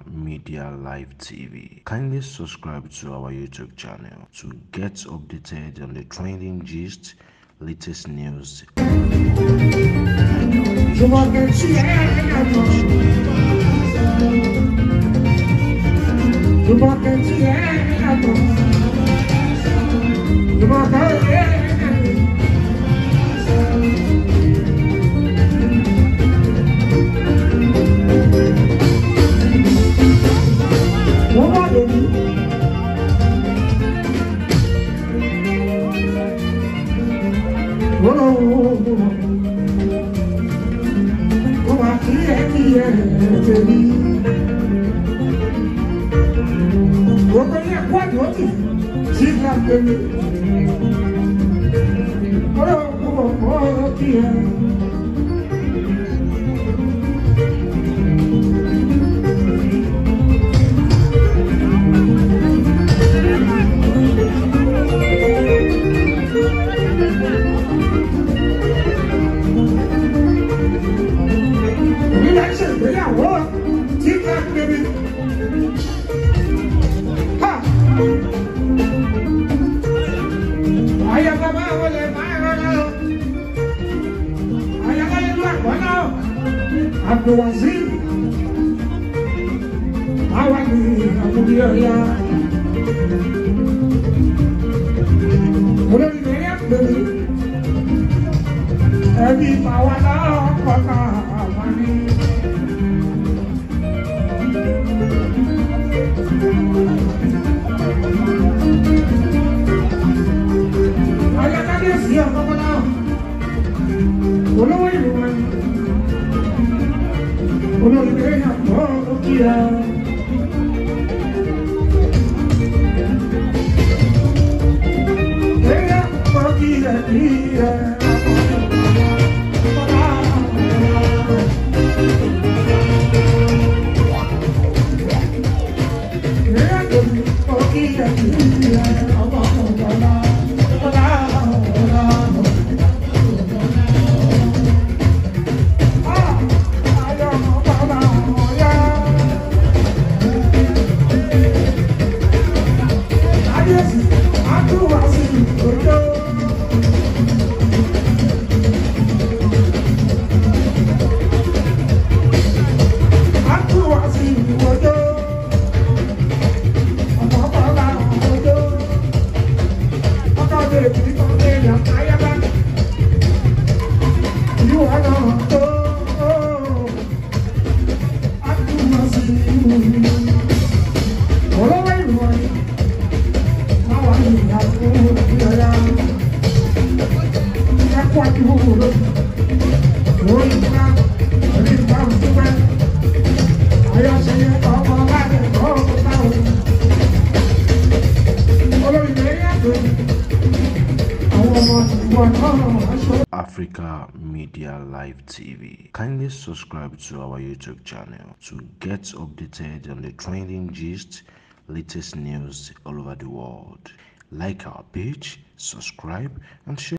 Media Live TV. Kindly subscribe to our YouTube channel to get updated on the trending gist, latest news. Abdulwazir, awani amudiya, olórí mẹ́rin àgbèrè, ẹbí bàwálà ọkọ̀ọ̀kan àwọn ni. Ayọ̀ kábíyèsí ọ̀kọ̀ọ̀kan náà, olówó ìlú wọn ni. Olórí mẹ́rin àgbọ̀ kíá. Mẹ́rin àgbọ̀ kíá kíá. Mẹ́rin àgbọ̀ kíá kíá. Ọmọ ọ̀la ọ̀la ọ̀la. Africa Media Live TV. Kindly subscribe to our YouTube channel to get updated on the trending gist, latest news all over the world. Like our page, subscribe and share.